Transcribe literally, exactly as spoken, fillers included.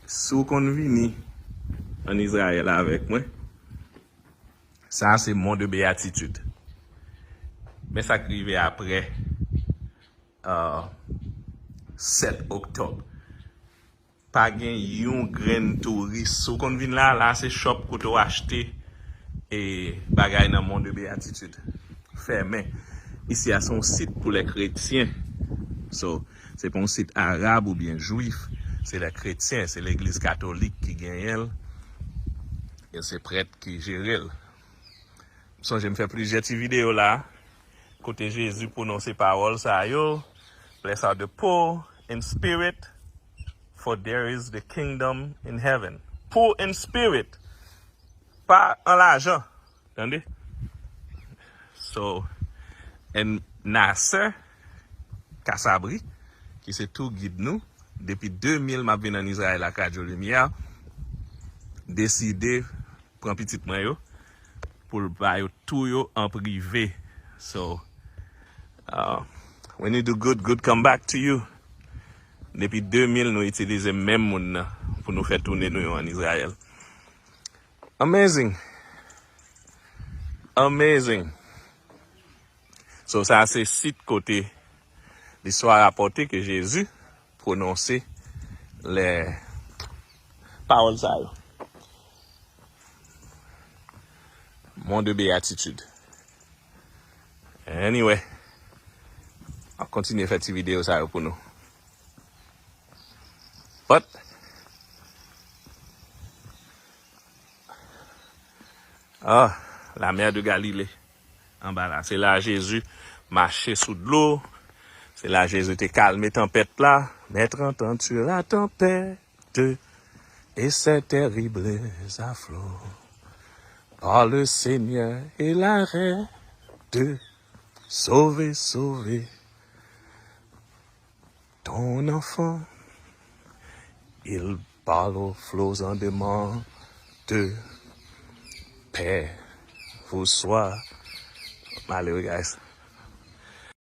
Si w konn vini ann Izrayèl avèk mwen, sa a se Mont de Béatitude. Men sa k rive apre, euh, sèt oktòb. Pa gen yon grenn touris. Si w konn vin la, la se shop kote w achte e bagay nan Mont de Béatitude. Fèmen. Isi a se yon sit pou lè kretyen. So, se pa yon sit arab oubyen jwif. Se lè kretyen, se legliz katolik ki genyen l. E se prèt ki jere l. M sonje m fè plizyè ti videyo la, kote Jezi pwononse pawòl sa yo, Blessed are the poor in spirit, for there is the kingdom in heaven. Poor in spirit, pa an lajan, tande? So, and Nasser Kasabri, ki se tou gid nou, depi de mil m ap vin ann Izrayèl ak Radyo Limyè, deside pran pitit mwen yo, pou l ba yo tou yo an prive. So, uh, when you do good, good come back to you. Depi de mil, nou itilize menm moun nan pou nou fè toune nou yo ann Izrayèl. Amazing. Amazing. So, sa se sit kote listwa rapòte ke Jezi pwononse lè pawòl sa yo. Mont de Béatitude. Anyway, m ap kontinye fè ti videyo sa yo pou nou. But, ah, la mer de Galilée. Anba la. Se la Jezi mache sou dlo. Se la Jezi te kalme tanpèt la. Maître entend-tu la tempête et ses terribles affluents. Par le Seigneur et l'arrêt de sauver, sauver ton enfant. Il parle aux flots en demandant paix, vous soit. Malere, guys.